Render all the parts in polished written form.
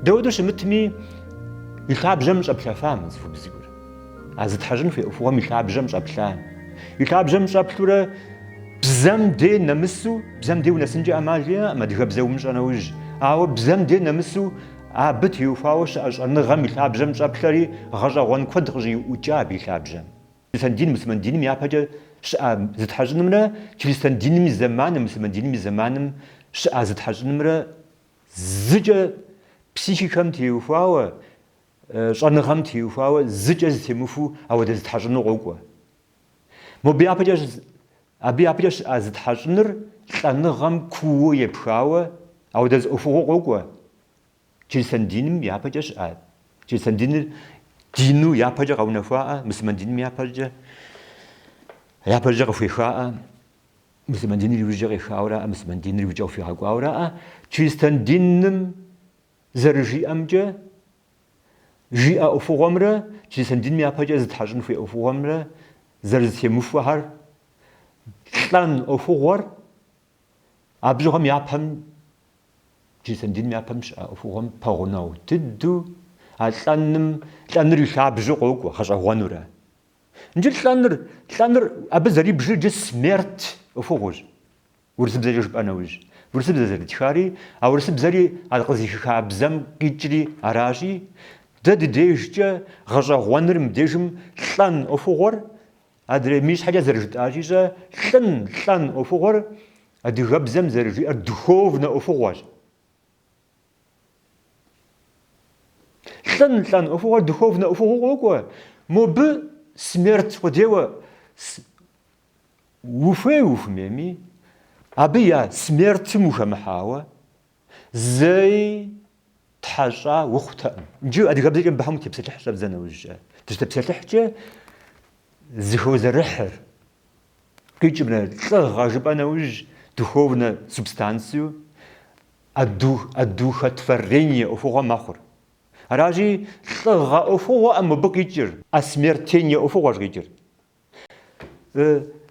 Дауэдэу щымытми, и лъабжьэм щӏэплъэфа мы цӏыхубз цӏыкӏур. А зытхьэщӏын хуей ӏуэхугъуэм и лъабжьэм щӏэплъа. И лъабжьэм щӏэплъурэ бзэм дей нэмысу, бзэм дей унэсынкӏэ ӏэмал иӏэкъым адыгэбзэ умыщӏэ нэужь, ауэ бзэм дей нэмысу абы теухуауэ щыӏэ щӏэныгъэм и лъабжьэм щӏэплъэри гъэщӏэгъуэн куэд къыщӏиӏукӏа абы и лъабжьэм. Чристэн дин, муслъымэн диным япэкӏэ щыӏа зытхьэщӏынымрэ чристэн диным и зэманым, муслъымэн диным и зэманым щыӏа зытхьэщӏынымрэ зыкӏэ психикэм теухуауэ, щӏэныгъэм теухуауэ зыкӏэ зэтемыхуэу ауэдэ зытхьэщӏыну къокӏуэ. Мобы япэкӏэ, абы япэкӏэ щыӏа зытхьэщӏыныр лӏэныгъэм кууэ епхауэ ауэдэ зы ӏуэхугъуэ къокӏуэ. Чристэн диным япэкӏэ щыӏа. Чристэн диныр дину япэкӏэ къэунэхуаӏэ, муслъымэн диным япэкӏэ, япэкӏэ къыхуехаӏэ, муслъымэн диныр иужькӏэ къехауэраӏэ, муслъымэн диныр иужькӏэ къыхуигъэкӏуауэраӏэ. Чристэн диным зэрыжиӏэмкӏэ, жиӏэ ӏуэхугъуэмрэ чристэн диным япэкӏэ зытхьэщӏын хуей ӏуэхугъуэмрэ зэрызэтемыхуэхэр лӏэн ӏуэхугъуэр абы щыгъуэм япэм Чристэн диным япэм щыӏа ӏуэхугъуэм пэгъунэгъу дыдэу а лӏэным, лӏэныр и лъабжьэу къокӏуэ, гъэщӏэгъуэнурэ. Иджы лӏэныр, лӏэныр абы зэрибжыр иджы смерть ӏуэхугъуэщ, урысыбзэкӏэ жыпӏэ нэужь. Урысыбзэ зэрытхари, а урысыбзэри а къызыхиха бзэм къикӏри аращи, дэ ди дежкӏэ гъэщӏэгъуэныр мыбдежым лӏэн ӏуэхугъуэр, адрей ми щхьэкӏэ зэрыжытӏащи-щэ, лӏын, лӏэн ӏуэхугъуэр Адыгэбзэм зэрыжиӏэр духовнэ ӏуэхугъуэщ. Лӏын, лӏэн ӏуэхугъуэр духовнэ ӏуэхугъуэу къокӏуэ. Мобы смерть къудейуэ ухуей ухуэмейми, абы я смертым ухэмыхьауэ, зэи тхьэщӏа ухъутэкъым. Иджы адыгэбзэкӏэ мыбыхэм утепсэлъыхь щӏэбдзэ нэужькӏэ. Дыщытепсэлъыхькӏэ зыхозэрыхьыр. Къикӏымрэ лӏыгъэ жыпӏэ нэужь духовнэ субстанцию одухотворение ӏуэхугъуэ мэхъур. Аращи, лӏыгъэ ӏуэхугъуэкъым мыбы къикӏыр, осмертение ӏуэхугъуэщ къикӏыр.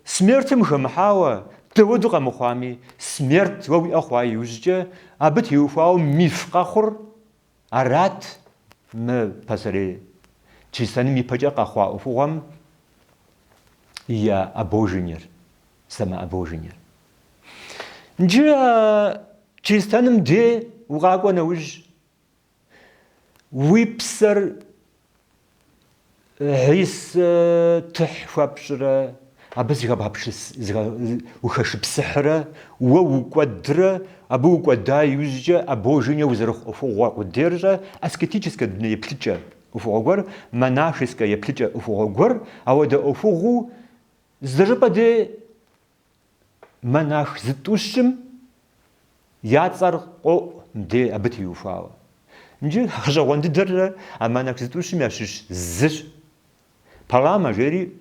Смертым хэмыхьауэ, дауэду къэмыхъуами, смерть уэ уиӏэ хъуа иужькӏэ, абы теухуауэ миф къэхъур Арат мы пасэрей чристэным ипэкӏэ къэхъуа ӏуэхугъуэм я обожениер, самообожениер. Иджы чристэным де укъакӏуэ нэужь, уи псэр Хьисэ тыхь хуэпщӏрэ, абы ухэшыпсыхьрэ, уэ укӏуэдрэ, абы укӏуэда иужькӏэ обожение узэрыхъу ӏуэхугъуэ къудейр-щэ, аскетическэ дуней еплъыкӏэ ӏуэхугъуэ гуэр, монашескэ еплъыкӏэ ӏуэхугъуэ гуэр, ауэдэ ӏуэхугъуэу зыщӏыпӏэ де Монах зытӏущым я цӏэр къоӏу мыдей абы теухуауэ. Иджы гъэщӏэгъуэн дыдэр а монах зытӏущым ящыщ зыщ. Палама жери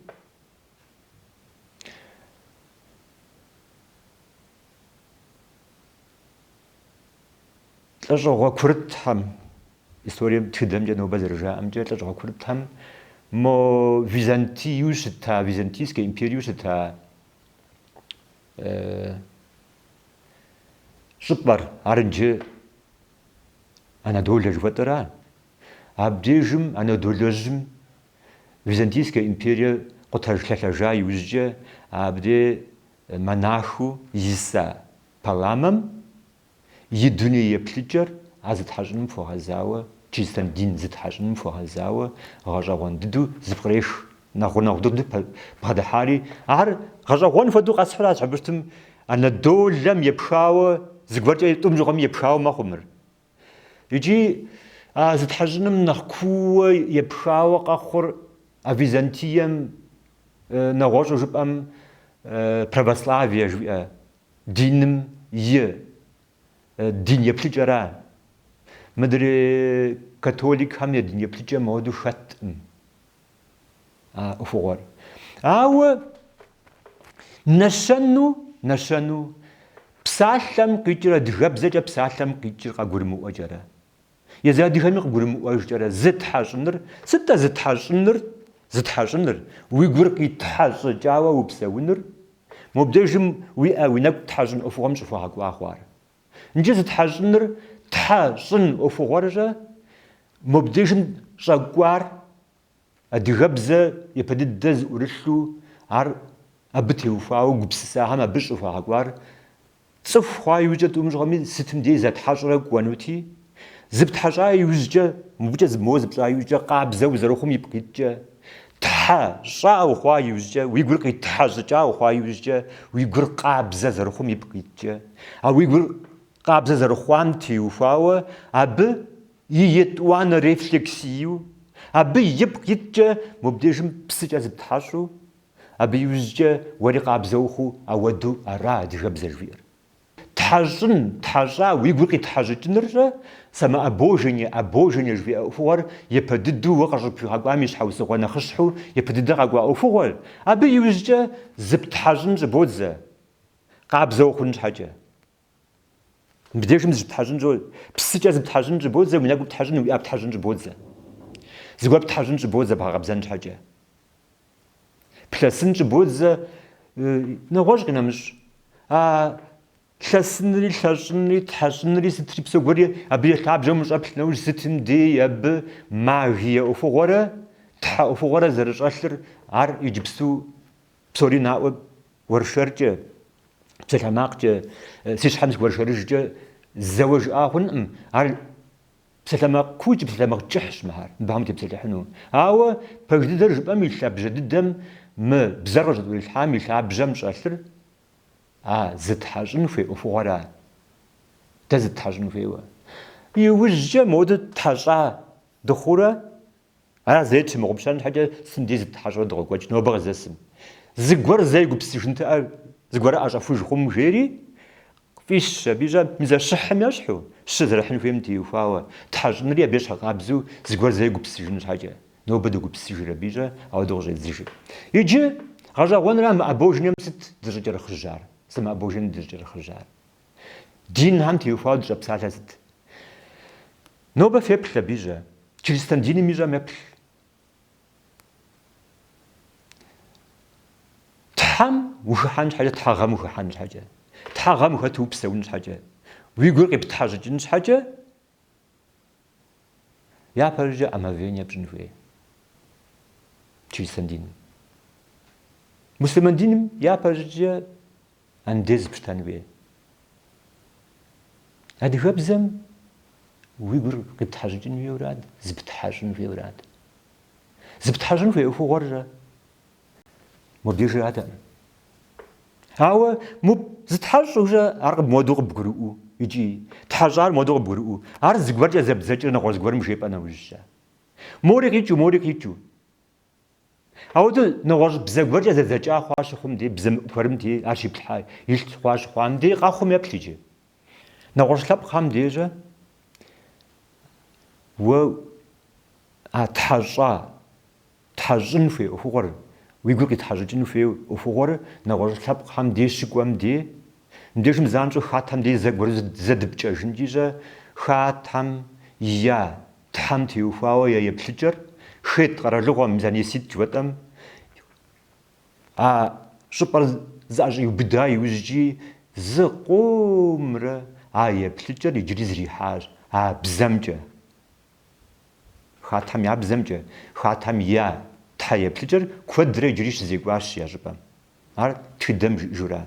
лӏэщӏыгъуэ курытхэм, историем тхыдэмкӏэ нобэ зэрыжаӏэмкӏэ, лӏэщӏыгъуэ курытхэм мо Византию щыта, Византийскэ империю щыта Щӏыпӏэр, ар иджы Анадолэ жыхуэтӏэра. Абдежым Анадолэжьым Византийскэ империе къутэж лъэлъэжа иужькӏэ абдей монахыу иса Паламэм И дуней еплъыкӏэр а зытхьэщӏыным хуэгъэзауэ, чристэн дин зытхьэщӏыным хуэгъэзауэ гъэщӏэгъуэн дыдэу зыпкърех. Нэхъ гъунэгъу дыдэу бгъэдыхьари, ар гъэщӏэгъуэн хуэдэу къэсхьыращ, абы щытым Анадолэм епхауэ, зыгуэркӏэ тӏум щыгъуэми епхауэ мэхъу мыр. Икӏи а зытхьэщӏыным нэхъ кууэ епхауэ къэхъур а Византием, нэгъуэщӏу жыпӏэм, православие жыхуиӏэ Диным и дин еплъыкӏэра? Мыдрей католикхэм я дин еплъыкӏэм мыуэду хэткъым а ӏуэхугъуэр. Ауэ нэщэну, нэщэну псалъэм къикӏыр адыгэбзэкӏэ псалъэм къикӏыр къагурымыӏуэкӏэрэ. Езы адыгэми къыгурымыӏуэжкӏэрэ зытхьэщӏыныр, сыт-тӏэ зытхьэщӏыныр, зытхьэщӏыныр, уи гур къитхьэщӏыкӏауэ упсэуныр, мобдежым уи ӏэ, уи нэкӏу тхьэщӏын ӏуэхугъуэм щӏыхуэгъэкӏуа хъуар. Иджы зытхьэщӏыныр тхьэщӏын ӏуэхугъуэрщӏэ мобдежым щӏэкӏуар адыгэбзэ япэ дыдэ зыӏурылъу ар абы теухуауэ гупсысахэм абы щӏыхуагъэкӏуар Цӏыху хъуа иужькӏэ тӏум щыгъуэми сытым дей затхьэщӏрэ кӏуэнути, зыптхьэщӏа иужькӏэ, мыбыкӏэ моуэ зыпщӏа иужькӏэ къабзэ узэрыхъум ипкъ иткӏэ, тхьэщӏа ухъуа иужькӏэ, уи гур къитхьэщӏыкӏа ухъуа иужькӏэ, уи гур къабзэ зэрыхъум ипкъ иткӏэ, а уи гур къабзэ зэрыхъуам теухуауэ абы и етӏуанэ рефлексию, абы ипкъ иткӏэ мобдежым псыкӏэ зыптхьэщӏу, Абы иужькӏэ уэри къабзэ ухъуу ауэду ара адыгэбзэ жыхуиӏэр. Тхьэщӏын, тхьэщӏа, уи гур къитхьэщӏыкӏынырщӏэ, самообожение, обожение жыхуиӏэ ӏуэхугъуэр япэ дыдэу уэ къыщӏыпхуигъэкӏуам и щхьэусыгъуэ нэхъыщхьэу япэ дыдэ къэкӏуа ӏуэхугъуэр, абы иужькӏэ зыптхьэщӏын щӏыбодзэ, къабзэ ухъун щхьэкӏэ. Мыбдежым зыщыптхьэщӏын щӏо, псыкӏэ зыптхьэщӏын щӏыбодзэ, уи нэгу птхьэщӏын, уи ӏэ птхьэщӏын щӏыбодзэ. Зыгуэр птхьэщӏын щӏыбодзэ бгъэкъэбзэн щхьэкӏэ. Плъэсын щӏыбодзэ, нэгъуэщӏ къинэмыщӏ. А лъэсынри, лъэщӏынри, тхьэщӏынри, сытри псо гуэри абы и лъабжьэм ущӏэплъ нэужь сытым дей абы магие ӏуэхугъуэрэ тхьэ ӏуэхугъуэрэ зэрыщӏэлъыр ар иджыпсту псори наӏуэ уэршэркӏэ, псалъэмакъкӏэ, си щхьэм сыуэршэрыжкӏэ зэуэ жыӏа хъункъым. Ар псалъэмакъ куу икӏи псалъэмакъ кӏыхьщ мыхэр, мыбыхэм тепсэлъыхьыну. Ауэ пэж дыдэр жыпӏэм и лъабжьэ дыдэм мы бзэр къыщӏытӏурилъхьам и лъабжьэм щӏэлъыр а зытхьэщӏын хуей ӏуэхугъуэра. Дэ зытхьэщӏын хуейуэ. Иужькӏэ моду тхьэщӏа дыхъуурэ Ар зэи тщымыгъупщэн щхьэкӏэ сытым дей зыттхьэщӏурэ дыкъокӏуэкӏ нобэ къыздэсым. Зыгуэр зэи гупсысыжынтэӏэ, зыгуэр ӏэщӏэхуж хъум жери, фӏищщ аби щӏэ, мис а щыхьым ещхьу, щы зэрыхьын хуейм теухуауэ, тхьэщӏынри абы ещхьыркъабзэу зыгуэр зэи гупсысыжын щхьэкӏэ. Нобэ догупсысыжыр аби щӏэ, ауэдэу къыщӏедзыжыр. Иджы, гъэщӏэгъуэнра мы обожением сыт дыщӏыкӏэрыхъыжьар? Самообожением дыщӏыкӏэрыхъыжьар? Динхэм теухуауэ дыщӏэпсалъэр сыт? Нобэ феплъ аби щӏэ, чристэн диным ищӏэм еплъ. Тхьэм ухыхьэн щхьэкӏэ, тхьэгъэм ухыхьэн щхьэкӏэ, тхьэгъэм ухэту упсэун щхьэкӏэ, уи гур къиптхьэщӏыкӏын щхьэкӏэ, япэщӏыкӏэ омовение пщӏын хуей чристэн диным. Муслъымэн диным япэщӏыкӏэ Андез пщтэн хуей. Адыгэбзэм уи гур къиптхьэщӏыкӏын хуейурат, зыптхьэщӏын хуейурат. Зыптхьэщӏын хуей ӏуэхугъуэр-щэ? Мобдежыратэкъым. Ауэ мы зытхьэщӏу-щэ ар муэду къыбгурыӏуэу икӏи тхьэщӏар муэду къыбгурыӏуэу, ар зыгуэркӏэ зэбдзэкӏрэ нэгъуэщӏ зыгуэрым жепӏэ нэужь-щэ. Мори къикӏыу, мори къикӏыу. Ауэдэу нэгъуэщӏ бзэ гуэркӏэ зэдзэкӏа хъуа щыхъум дей, бзэ гуэрым дей ар щиплъхьа илъ хъуа щыхъуам дей къэхъум еплъ иджы. Нэгъуэщӏ лъэпкъхэм дежьэ уэ а тхьэщӏа, тхьэщӏын хуей ӏуэхугъуэр, уи гур къитхьэщӏыкӏын хуей ӏуэхугъуэр нэгъуэщӏ лъэпкъхэм дей щыкӏуэм дей, мыбдежым занщӏэу хаттхэм дей зэгуэр зэдыпкӏэжынкӏи-щэ, хаттхэм я Тхьэм теухуауэ я еплъыкӏэр Хетт къэралыгъуэм, мис а Несит жыхуэтӏэм, а щӏыпӏэр зыӏэщӏиубыда иужькӏи зыкъомрэ а еплъыкӏэр иджыри зрихьащ а бзэмкӏэ. Хаттхэм я бзэмкӏэ, хаттхэм я тхьэ еплъыкӏэр куэдрэ иджыри щызекӏуащ я щӏыпӏэм. Ар тхыдэм жиӏэжура.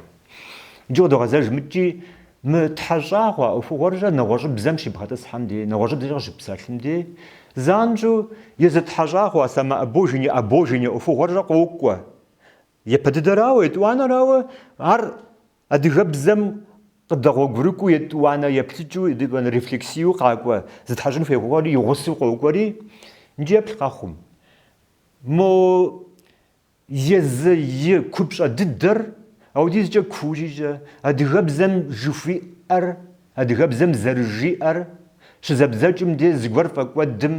Иджы къыдогъэзэж мыткӏи, мы тхьэщӏа хъуа ӏуэхугъуэр-щэ нэгъуэщӏыбзэм щибгъэтӏысхьэм дей, нэгъуэщӏыбзэкӏэ къыщыпсэлъым дей, занщӏэу езы тхьэщӏа хъуа самообожение, обожение ӏуэхугъуэр-щэ къокӏуэ. Япэ дыдэрауэ, етӏуанэрауэ, ар адыгэбзэм къыдэгъуэгурыкӏуэу етӏуанэ еплъыкӏэу, етӏуанэ рефлексиеу къакӏуэ, зытхьэщӏын хуей ӏуэхугъуэри и гъусэу къокӏуэри, иджы еплъ къэхъум. Мо Езы и купщӏэ дыдэр аудизкӏэ куущикӏэ, адыгэбзэм жыхуиӏэр, адыгэбзэм зэрыжиӏэр, щызэбдзэкӏым де зыгуэр фӏэкӏуэдым,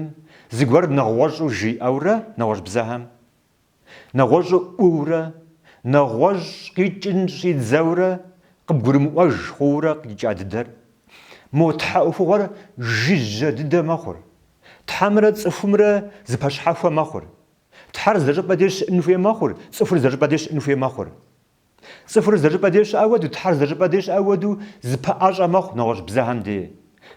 зыгуэр нэгъуэщӏу жиӏэурэ, нэгъуэщӏ бзэхэм, нэгъуэщӏу ӏуурэ, нэгъуэщӏ къикӏын щӏидзэурэ, къыбгурымыӏуэж хъуурэ къикӏа дыдэр. Мо тхьэ ӏуэхугъуэр жыжьэ дыдэ мэхъур. Тхьэмрэ цӏыхумрэ зыпэщхьэхуэ мэхъур. Тхьэр зы щӏыпӏэ деж щыӏэн хуей мэхъур, цӏыхур зы щӏыпӏэ деж щыӏэн хуей мэхъур. Цӏыхур зы щӏыпӏэ деж щыӏэ хуэдэу, Тхьэр зы щӏыпӏэ деж щыӏэ хуэдэу зыпэӏэщӏэ мэхъу нэгъуэщӏ бзэхэм дей.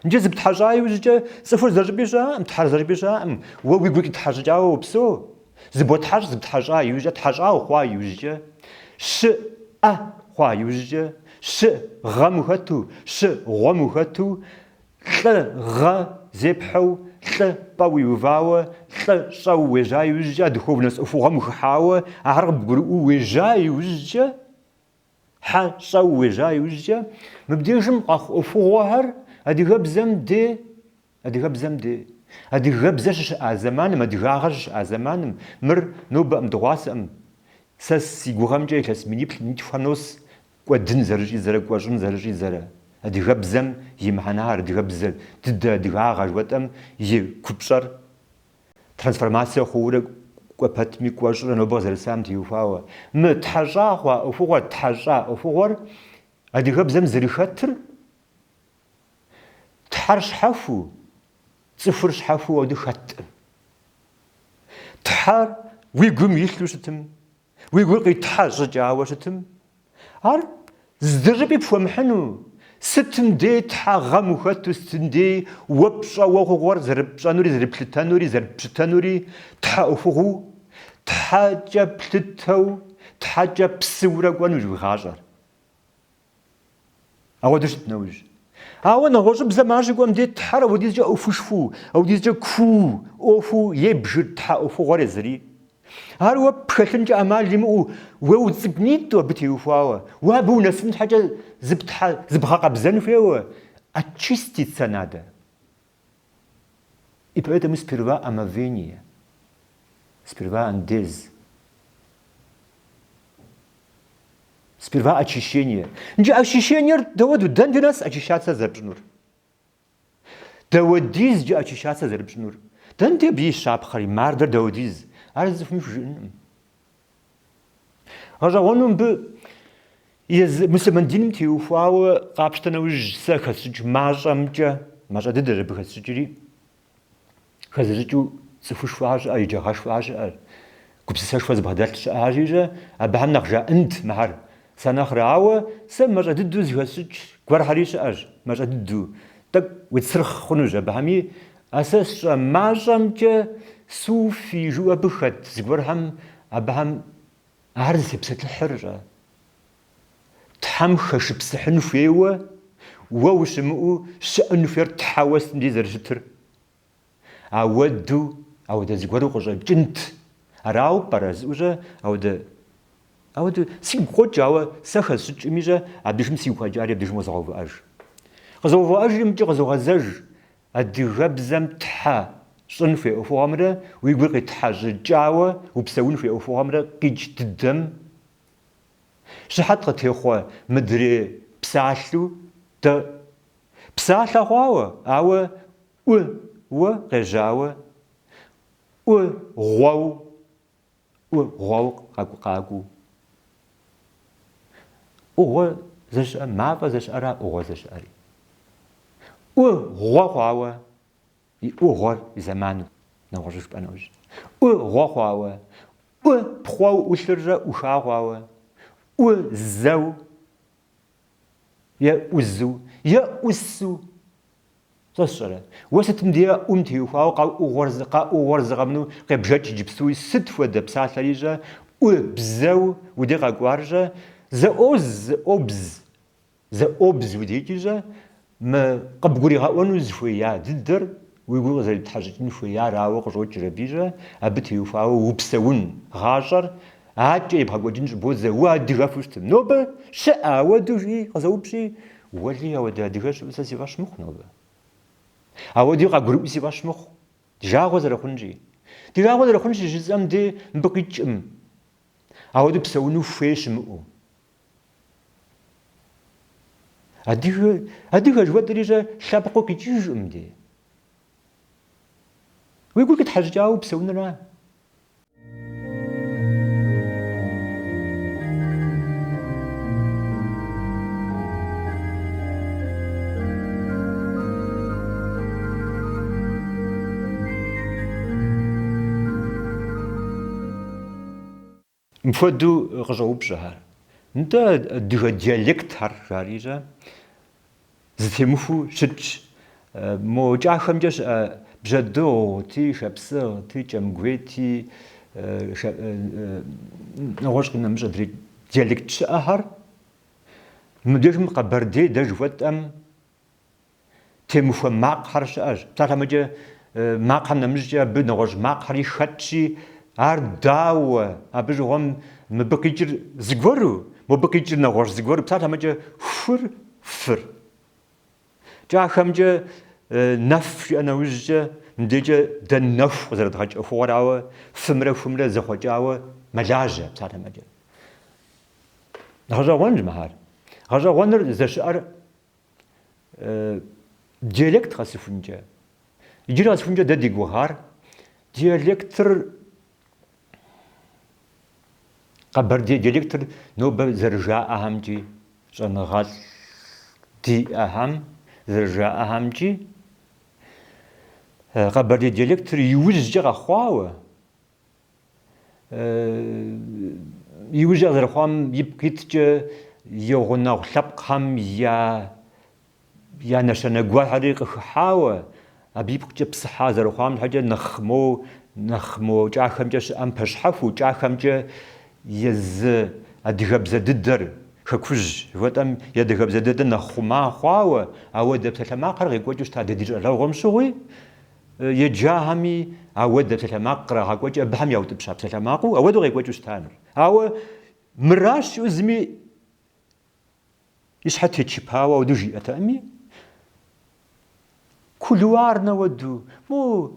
Иджы зыптхьэщӏа иужькӏэ цӏыхур зыщӏыпӏи щыӏэкъым, Тхьэр зыщӏыпӏи щыӏэкъым. Уэ уи гур къитхьэщӏыкӏауэ упсэу. Зыботхьэщӏ зыптхьэщӏа иужькӏэ, тхьэщӏа ухъуа иужькӏэ, щы ӏэ хъуа иужькӏэ, щы гъэм ухэту, щы гъуэм ухэту, лӏы гъэ зепхьэу, лӏы пӏэ уиувауэ, лӏы щӏэу уежьа иужькӏэ, духовность ӏуэхугъуэм ухыхьауэ, ахэр къыбгурыӏуэу уежьа иужькӏэ, хьэ щӏэу уежьа иужькӏэ, мыбдежым къэхъу ӏуэхугъуэхэр адыгэбзэм де, адыгэбзэм де. Адыгэбзэ щыщыӏа зэманым, адыгагъэ щыщыӏа зэманым, мыр нобэӏым, дыгъуасэӏым, сэ си гугъэмкӏэ илъэс миниплӏ, минитхухэм нос кӏуэдын зэрыщӏидзэрэ, кӏуэщӏын зэрыщӏидзэрэ. Адыгэбзэм и мыхьэнэр, адыгэбзэ дыдэ, адыгагъэ жыхуэтӏэм и купщӏэр Трансформацие хъуурэ кӏуэ пэтми кӏуэщӏрэ нобэ къызэрысам теухуауэ. Мы тхьэщӏа хъуа ӏуэхугъуэр, тхьэщӏа ӏуэхугъуэр адыгэбзэм зэрыхэтыр Тхьэр щхьэхуу, цӏыхур щхьэхуу ауэдэу хэткъым. Тхьэр уи гум илъу щытым, Уи гур къитхьэщӏыкӏауэ щытым, ар зыщӏыпӏи пхуэмыхьыну, сытым дей тхьэгъэм ухэту, сытым дей уэ пщӏэуэ ӏуэхугъуэр зэрыпщӏэнури, зэрыплъытэнури, зэрыпщытэнури тхьэ ӏуэхугъуэу, тхьэкӏэ плъытэу, тхьэкӏэ псэурэ кӏуэнущ уи гъащӏэр. Ауэдэу щыт нэужь. Ауэ нэгъуэщӏыбзэм ар щыкӏуэм дей Тхьэр ауэдизкӏэ ӏуэхушхуэу, ауэдизкӏэ куу ӏуэхуу ебжыр Тхьэ ӏуэхугъуэр езыри. Ар уэ пхэлъынкӏэ ӏэмал имыӏэу, уэ уцӏыкӏунитӏу абы теухуауэ, уэ абы унэсын щхьэкӏэ зыптхьэ, зыбгъэкъэбзэн хуейуэ, очиститься надо. И поэтому сперва омовение, сперва андез. Сперва очищение. Иджы очищениер дауэду, дэнэ нэс очищаться зэрыпщӏынур? Дауэдиз иджы очищаться зэрыпщӏынур? Дэнэ абы и щапхъэри, мардэр дауэдиз? Ар зы цӏыхуми хужыӏэнкъым. Гъэщӏэгъуэну мыбы езы муслъымэн диным теухуауэ къапщтэ нэужь сэ хэсщӏыкӏ мащӏэмкӏэ, мащӏэ дыдэщ абы хэсщӏыкӏри, хэзыщӏыкӏыу цӏыхушхуэхэр щыӏэр, еджагъэшхуэхэр щыӏэр, гупсысэшхуэ зыбгъэдэлъ щыӏащи, абыхэм нэхъ жаӏэнт мыхэр сэ нэхърэ. Ауэ сэ мащӏэ дыдэу зыхэсщӏыкӏ гуэрхэри щыӏэщ, мащӏэ дыдэу. Тӏэкӏу уицырхъ хъунущ абыхэми. А сэ сщӏэ мащӏэмкӏэ суфи жыӏэу абы хэт зыгуэрхэм абыхэм ар зытепсэлъыхьыр щӏэ. Тхьэм хэшыпсыхьын хуейуэ, уэ ущымыӏэу щыӏэн хуейр Тхьэуэ сытым дей зэрыщытыр. Ауэду, ауэдэ зыгуэру къыщӏэкӏынт. Арауэ пӏэрэ жысӏэу-щэ, ауэдэ, ауэдэ сигу къокӏ, ауэ сэ хэсщӏыкӏми-щэ, абдежым сигу къэкӏари абдежым къызогъэувыӏэж. Къызогъэувыӏэжри мыкӏэ къызогъэзэж, адыгэбзэм тхьэ щӏын хуей ӏуэхугъуэмрэ уи гур къитхьэщӏыкӏауэ упсэун хуей ӏуэхугъуэмрэ къикӏ дыдэм Щыхьэт къытехъуэ мыдрей псалъэу дэ псалъэ хъуауэ, ауэ ӏу уэ къежьауэ, ӏу гъуэу, ӏу гъуэу къакӏуэу. ӏугъуэ зэщыӏэ, мафӏэ зэщыӏэра ӏугъуэ зэщыӏэри. ӏу гъуэ хъуауэ, и ӏугъуэр и зэману, нэгъуэщӏу жыпӏэ нэужь. ӏу гъуэ хъуауэ, ӏу пхъуэу ӏулъыррэ ӏуха хъуауэ, ӏу зэу е ӏузу е ӏусу. Сэ сщӏэрэ? Уэ сытым дей а ӏум теухуауэ къэӏугъуэр къэӏугъуэр зы къэмынэу къебжэкӏ иджыпстуи сыт хуэдэ псалъэри-щэ, ӏу бзэу удей къэкӏуар-щэ, зэӏуоз, зэӏуобз. Зэӏуобз уи дежкӏи-щэ, мы къыбгуригъэӏуэну зыхуея дыдэр уи гур къызэритхьэщӏыкӏын хуеярауэ къыщӏокӏыр аби-щэ, абы теухуауэ упсэун гъащӏэр акӏэ ебгъэкӏуэкӏын щӏыбодзэ, уэ адыгэфу щытым. Нобэ щыӏэ ауэдэу жыӏи къызэупщӏи, уэли ауэдэ адыгэ щыӏэу сэ си фӏэщ мыхъу нобэ. Ауэдэу къагурыӏуи си фӏэщ мыхъу. Ди жагъуэ зэрыхъунщи. Ди жагъуэ зэрыхъунщи жысӏэм де мыбы къикӏкъым. Ауэдэу псэуну хуей щымыӏэу. Адыгэ, адыгэ жыхуэтӏэри-щэ лъэпкъыу къикӏыжкъым де. Уи гур къитхьэщӏыкӏауэ упсэуныра? Мыпхуэдэу къыщӏоупщӏэхэр. Нтӏэ, адыгэ диалектхэр жари-щэ, зэтемыхуэу щытщ. Мо кӏахэмкӏэ щыӏэ бжьэдыгъути, шапсыгъти, кӏэмгуейти, нэгъуэщӏ къинэмыщӏ адрей диалект щыӏэхэр, мыбдежым къэбэрдей дэ жыхуэтӏэм темыхуэ макъхэр щыӏэщ. Псалъэмэкӏэ макъхэм нэмыщӏкӏэ абы нэгъуэщӏ макъхэри хэтщи, ар дауэ абы щыгъуэм мыбы къикӏыр зыгуэру, мобы къикӏыр нэгъуэщӏ зыгуэру, псалъэмэкӏэ хур, фыр. Кӏахэмкӏэ нэф жиӏэ нэужькӏэ, мыбдежкӏэ дэ нэху къызэрыдгъэкӏ ӏуэхугъуэр ауэ фымрэ хумрэ зэхъуэкӏауэ мэлажьэ, псалъэмэкӏэ. Гъэщӏэгъуэнщ мыхэр. Гъэщӏэгъуэныр здэщыӏэр диалект къэсыхункӏэ. Иджыри къэсыхункӏэ дэ ди гугъар диалектыр Къэбэрдей диалектыр нобэ зэрыжаӏэхэмкӏи, щӏэныгъэлӏ диӏэхэм зэрыжаӏэхэмкӏи, къэбэрдей диалектыр иужькӏэ къэхъуауэ, иужькӏэ къызэрыхъуам ипкъ иткӏэ и гъунэгъу лъэпкъхэм я я нэщэнэ гуэрхэри къыхыхьауэ, абы ипкъкӏэ псыхьа зэрыхъуам щхьэкӏэ нэхъ мо, нэхъ мо кӏахэмкӏэ щыӏэм пэщхьэхуэу, кӏахэмкӏэ езы адыгэбзэ дыдэр, хэкужь жыхуэтӏэм и адыгэбзэ дыдэр нэхъ хъума хъуауэ, ауэдэ псалъэмакъхэр къекӏуэкӏыу щыта дэ ди щӏалэгъуэм щыгъуи, еджахэми ауэдэ псалъэмакъ кърагъэкӏуэкӏ, абыхэм яутӏыпща псалъэмакъыу ауэдэу къекӏуэкӏыу щыта мыр. Ауэ мыращ жиӏэу зыми И щхьэ течыпауэ ауэдэу жиӏэтэкъыми, кулуарнэ уэду, мо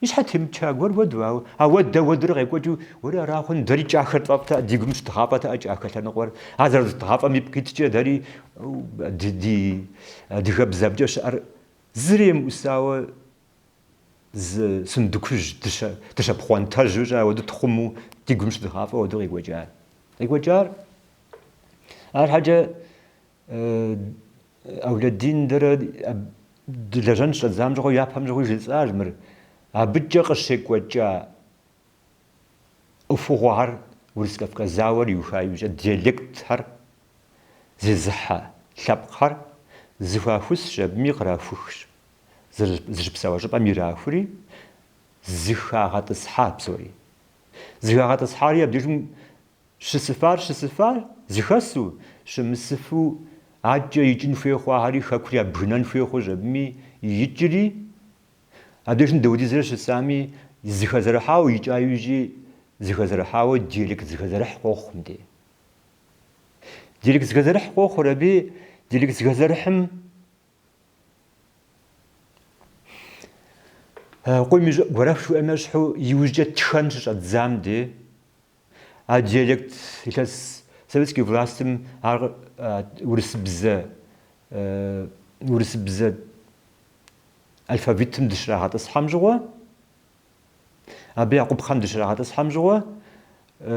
и щхьэ темыча гуэр уэду, ауэ ауэдэ уэдурэ къекӏуэкӏыу, уэри ара хъун, дэри кӏахэр тфӏэфӏтэӏэ, ди гум щыдгъафӏэтэӏэ кӏахэ лъэныкъуэр. Ар зэрыдгъафӏэм ипкъ иткӏэ дэри ди адыгэбзэмкӏэ щыӏэр зыри емыӏусауэ зы сундукыжь дыщэ, дыщэ пхъуантэжьу щӏэ ауэдэу тхъумэу ди гум щыдгъафӏэу ауэдэу къекӏуэкӏар. Къекӏуэкӏар Арщхьэкӏэ Аулэдин дэрэ дылэжьэн щыщӏэдзам щыгъуэ, япэм щыгъуи жысӏащ мыр, абыкӏэ къыщекӏуэкӏа ӏуэхугъуэхэр Урыс-Кавказ зауэр иуха иужькӏэ диалектхэр зезыхьэ лъэпкъхэр зыхуахусщ, абыми кърахухщ. Зыщыпсэуа щӏыпӏэм ирахури, зыхагъэтӏысхьа псори. Зыхагъэтӏысхьари абдежым Щысыфар щысыфар зыхэсу, щымысыфу адэкӏэ икӏын хуей хъуахэри хэкур ябгынэн хуей хъущ абыми икӏри, абдежым дауэдизрэ щысами зыхэзэрыхьауэ икӏа иужькӏи зыхэзэрыхьауэ диалект зыхэзэрыхь къохъу мыдей. Диалект зыхэзэрыхь къохъур аби диалект зыхэзэрыхьым къуийм и щӏыӏу гуэрэф жыхуиӏэм ещхьу иужькӏэ тхэн щыщӏэддзам дей, А диалект илъэс советский властым ар урысыбзэ урысыбзэ алфавитым дыщрагъэтӏысхьэм щыгъуэ, абы я къупхъэм дыщрагъэтӏысхьэм щыгъуэ,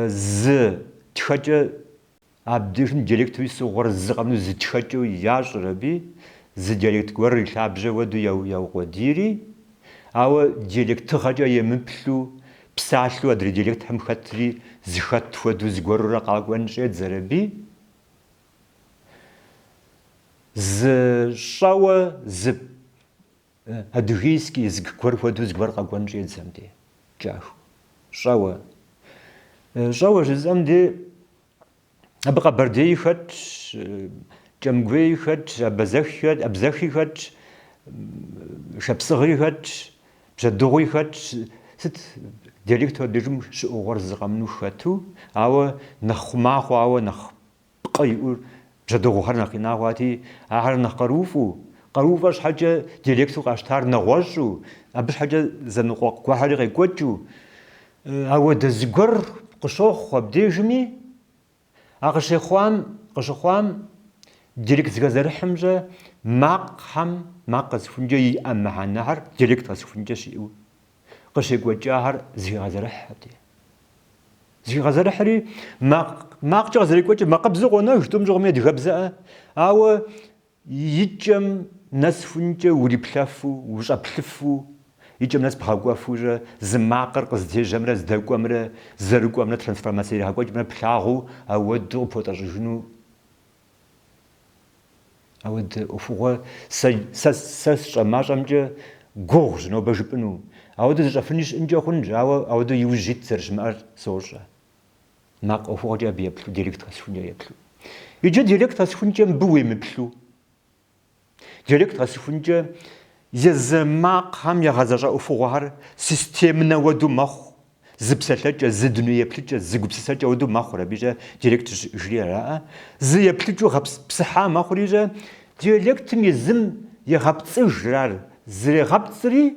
зы тхэкӏэ Абдежым диалекту исыгъуэр зы къэмынэу зы тхэкӏэу ящӏыр аби, зы диалект гуэр и лъабжьэ хуэдэу яукъуэдийри, ауэ диалектыгъэкӏэ емыплъу, псалъэу адрей диалектхэм хэтри зыхэт хуэдэу зыгуэрурэ къакӏуэн щӏедзэр аби, зы щӏэуэ зы адыгейский язык гуэр хуэдэу зыгуэр къэкӏуэн щӏедзэ мыдей, кӏахыу, щӏэуэ. Щӏэуэ жызыӏэм дей абы къэбэрдеи хэтщ, кӏэмгуеи хэтщ, абзэхи хэтщ, шапсыгъи хэтщ, бжьэдыгъуи хэтщ, сыт диалекту абдежым щыӏугъуэр зы къэмынэу хэту, ауэ нэхъ хъума хъуауэ, нэхъ пкъы иӏэу бжьэдыгъухэр нэхъ къина хъуати, ахэр нэхъ къарууфӏэу, къарууфӏэ щхьэкӏэ диалекту къащтар нэгъуэщӏу, абы щхьэкӏэ зэныкъуэкъу гуэрхэри къекӏуэкӏыу, ауэдэ зыгуэр къыщохъу абдежми, а къыщехъуам, къыщыхъуам диалект зэхэзэрыхьымкӏэ макъхэм, макъ къэсыхункӏэ иӏэ мыхьэнэхэр диалект къэсыхункӏэ щиӏэу къыщекӏуэкӏахэр зыхегъэзэрыхь абдей. Зыхегъэзэрыхьри, макъ, макъкӏэ къызэрекӏуэкӏыр макъыбзэу къонэж, тӏум щыгъуэми адыгэбзэӏэ, ауэ и кӏэм нэсхункӏэ уриплъэфу, ущӏэплъыфу, и кӏэм нэс бгъэкӏуэфу-щэ, зы макъыр къыздежьэмрэ здэкӏуэмрэ, зэрыкӏуэмрэ трансформацэ иригъэкӏуэкӏымрэ плъагъуу, ауэдэу къыпхуэтӏэщӏыжыну. Ауэдэ ӏуэхугъуэ сэ, сэ, сэ сщӏэ мащӏэмкӏэ гугъущ нобэ жыпӏэну. Ауэдэу зыщӏэфыни щыӏэнкӏэ хъунщ, ауэ ауэдэу иужь ит зэрыщымыӏэр сощӏэ. Макъ ӏуэхугъуэкӏэ абы еплъу, диалект къэсыхункӏэ еплъу. Иджы диалект къэсыхункӏэ мыбы уемыплъу. Диалект къэсыхункӏэ езы макъхэм ягъэзэщӏа ӏуэхугъуэхэр системнэ уэду мэхъу, зы псэлъэкӏэ, зы дуней еплъыкӏэ, зы гупсысэкӏэ уэду мэхъур абы-щэ диалект щыщыӏэжри араӏэ. Зы еплъыкӏэу псыхьа мэхъури-щэ, диалектым езым егъэпцӏыжыр ар, зрегъэпцӏри,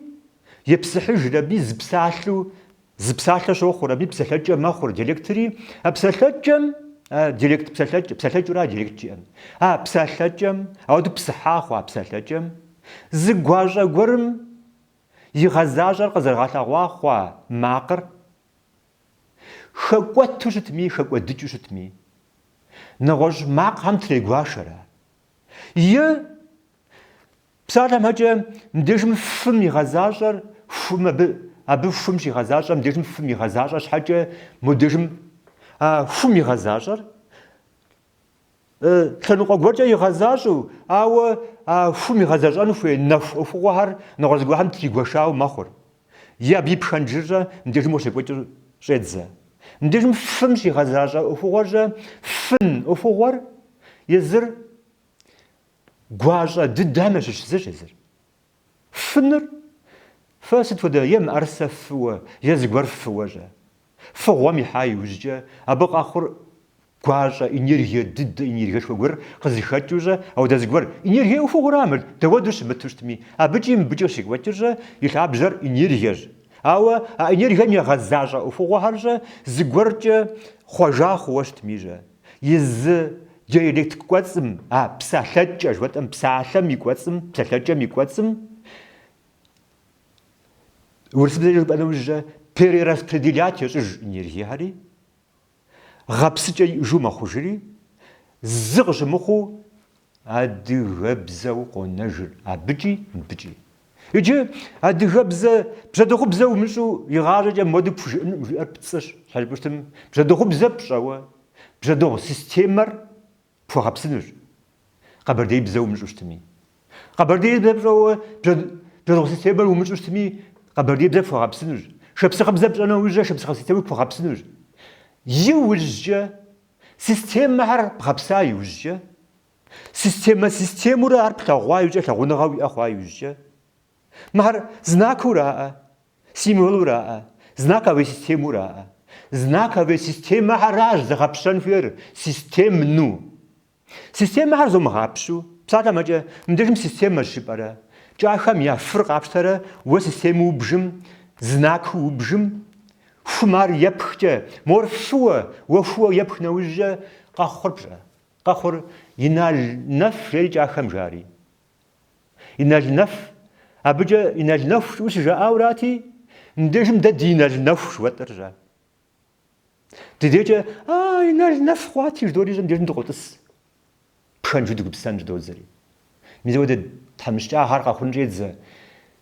епсыхьыжыр аби зы псалъэу Зы псалъэ щохъур, абы псэлъэкӏэ мэхъур, диалектри, а псэлъэкӏэм, а диалект псэлъэкӏэ, псэлъэкӏэура диалект жиӏэм, а псэлъэкӏэм, ауэдэу псыхьа хъуа псэлъэкӏэм, зы гуащӏэ гуэрым игъэзащӏэр къызэрыгъэлъэгъуа хъуа макъыр хэкӏуэту щытми, хэкӏуэдыкӏыу щытми, нэгъуэщӏ макъхэм трегуашэр ар. Е Псалъэм щхьэкӏэ, мыбдежым фым игъэзащӏэр хум абы, абы хум щигъэзащӏэр, мыбдежым фым игъэзащӏэр щхьэкӏэ, мобдежым а хум игъэзащӏэр лъэныкъуэ гуэркӏэ игъэзащӏэу, ауэ а хум игъэзэщӏэн хуей нэху ӏуэхугъуэхэр нэгъуэщӏ зыгуэрхэм тригуэшауэ мэхъур. Е абы и пхэнжыр-щэ мыбдежым къыщекӏуэкӏыу щӏедзэ. Мыбдежым фым щигъэзащӏэ ӏуэхугъуэр-щэ, фын ӏуэхугъуэр езыр Гуащӏэ дыдэм ящыщ зыщ езыр. Фыныр фэ сыт хуэдэ е мыӏэрысэ фыуэ, е зыгуэр фыуэ-щэ. Фыгъуэм ихьа иужькӏэ, абы къэхъур гуащӏэ, энергие дыдэ, энергиешхуэ гуэр къызыхэкӏыу-щэ, ауэдэ зыгуэр, энергие ӏуэхугъуэра мыр, дауэдэу щымыту щытми, абыкӏи мыбыкӏи къыщекӏуэкӏыр-щэ, и лъабжьэр энергиещ. Ауэ а энергием игъэзащӏэ ӏуэхугъуэхэр-щэ, зыгуэркӏэ хъуэжа хъууэ щытми-щэ. И зы диалект кӏуэцӏым, а псалъэкӏэ жыхуэтӏэм, псалъэм и кӏуэцӏым, псалъэкӏэм и кӏуэцӏым, урысыбзэкӏэ жыпӏэ нэужькӏэ, перераспределять ещӏыж энергиехэри, гъэпсыкӏэ иӏэжу мэхъужри, зы къыщымыхъуу адыгэбзэу къонэжыр абыкӏи мыбыкӏи. Иджы адыгэбзэ, бжьэдыгъубзэ умыщӏэу игъащӏэкӏэ мыуэду пхужыӏэнукъым жиӏэр пцӏыщ, щхьэ жыпӏэу щытым, бжьэдыгъубзэ пщӏэуэ, бжьэдыгъу системэр пхуэгъэпсынущ, къэбэрдеибзэ умыщӏэу щытми. Къэбэрдеибзэ пщӏэуэ, бжьэдыгъу системэр умыщӏэу щытми, къэбэрдеибзэ пхуэгъэпсынущ. Шапсыгъыбзэ пщӏэ нэужькӏэ шапсыгъ системэр пхуэгъэпсынущ. Иужькӏэ, системэхэр бгъэпса иужькӏэ, Системэ системэурэ ар плъэгъуа иужькӏэ лъагъуныгъэ уиӏэ хъуа иужькӏэ. Мыхэр знакыураӏэ, символураӏэ, знаковый системэураӏэ. Знаковый системэхэращ зэгъэпщэн хуейр системну. Системэхэр зомыгъапщу, псалъэм щхьэкӏэ, мыбдежым системэщ жыпӏэрэ, кӏахэм я фыр къапщтэрэ уэ системэу убжым, знакыу убжым, хум ар епхкӏэ, мор фыуэ, уэ хууэ епх нэужькӏэ къэхъур пщӏэ. Къэхъур Инал Нэф жери кӏахэм жари. Инал Нэф, абыкӏэ Инал Нэху жыӏэу щыжаӏаурати, мыбдежым дэ ди Инал Нэху жыхуэтӏэр-щэ. Ди дежкӏэ, а, Инал Нэф хъуати, жыдори мыбдежым дыкъотӏыс. Пхэнжу дыгупсысэн щӏыдодзэри. Мис ауэдэ тхьэмыщкӏагъэр къэхъун щӏедзэ.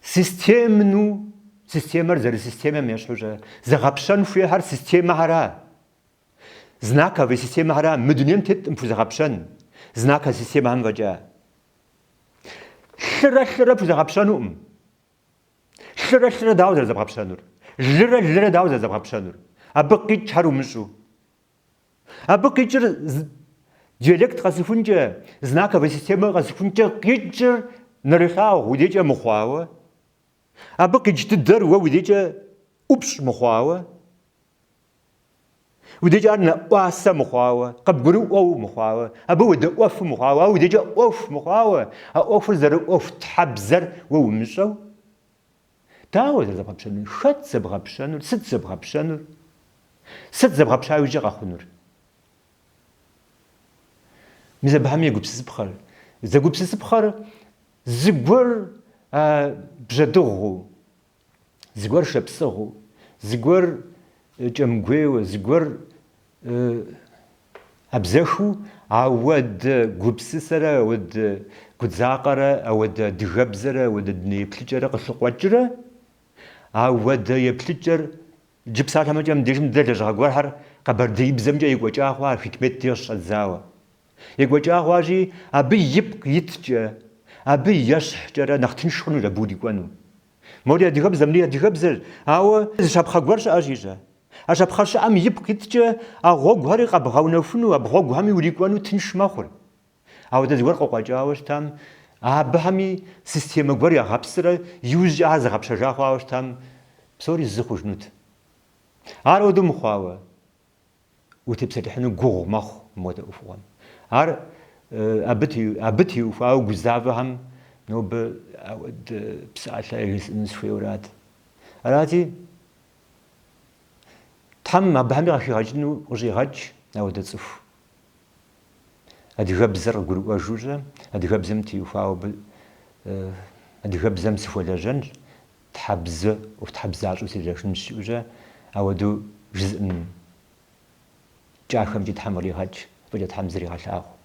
Системну, системэр зэрысистемэм ещхьу-щэ, зэгъэпщэн хуейхэр системэхэра. Знаковый системэхэра мы дунейм теткъым пхузэгъэпщэн, знаковый системэхэм фӏэкӏа. Лъырэ лъырэ пхузэгъэпщэнукъым. Лъырэ лъырэ дауэ зэрызэбгъэпщэнур? Лырэ лырэ дауэ зэрызэбгъэпщэнур? Абы къикӏхэр умыщӏу. Абы къикӏыр диалект къэсыхункӏэ, знаковый системэ къэсыхункӏэ къикӏыр нэрылъагъу уи дежкӏэ мыхъуауэ, абы къикӏ дыдэр уэ уи дежкӏэ ӏупщӏ мыхъуауэ, Уи дежкӏэ ар нэӏуасэ мыхъуауэ, къыбгурыӏуэу мыхъуауэ, абы уедэӏуэфу мыхъуауэ, ар уи дежкӏэ ӏуэху мыхъуауэ, а ӏуэхур зэрыӏуэхутхьэбзэр уэ умыщӏэу, дауэ зэрызэбгъэпщэнур? Хэт зэбгъэпщэнур? Сыт зэбгъэпщэнур? Сыт зэбгъэпща иужькӏэ къэхъунур? Мис абыхэми егупсысыпхъэр. Зэгупсысыпхъэр зыгуэр бжьэдыгъуу, зыгуэр шапсыгъыу, зыгуэр кӏэмыгуейуэ, зыгуэр абзэхыу, ауэдэ гупсысэрэ, ауэдэ гудзакъэрэ, ауэдэ адыгэбзэрэ, ауэдэ дуней еплъыкӏэрэ къылъыкъуэкӏрэ, ауэдэ еплъыкӏэр иджы псалъэм щхьэкӏэ мыбдежым дэ лэжьыгъэ гуэрхэр къэбэрдеибзэмкӏэ екӏуэкӏа хъуа Хикмет деж щӏэдзауэ. Екӏуэкӏа хъуащи, абы ипкъ иткӏэ, абы ещхькӏэрэ нэхъ тынш хъунущ абы урикӏуэну. Мори адыгэбзэ, мыри адыгэбзэщ, ауэ зы щапхъэ гуэр щыӏэщи-щэ. А щапхъэ щыӏэм ипкъ иткӏэ а гъуэгухэри къэбгъэунэхуну, а гъуэгухэми урикӏуэну тынш мэхъур. Ауэдэ зыгуэр къыкъуэкӏауэ щытам, абыхэми системэ гуэр ягъэпсрэ иужькӏэ ар зэгъэпщэжа хъуауэ щытам, псори зы хъужынут. Ар ауэдэу мыхъуауэ, утепсэлъыхьыну гугъу мэхъу мыуэдэ ӏуэхугъуэм. Ар абы абы теухуауэ гузавэхэм нобэ ауэдэ псалъэ яжесӏэну сыхуейуэрат. Арати, Тхьэм абыхэми къахигъэкӏыну къыщӏигъэкӏ ауэдэ цӏыху. Адыгэбзэр къыгурыӏуэжурэ, адыгэбзэм теухуауэ абы адыгэбзэм сыхуэлэжьэнщ, тхьэбзэ, ӏуэхутхьэбзащӏэу селэжьынщ жиӏэурэ, ауэдэу жызыӏэн кӏахэмкӏи Тхьэм къригъэкӏ, фӏыкӏэ Тхьэм зригъэлъагъу.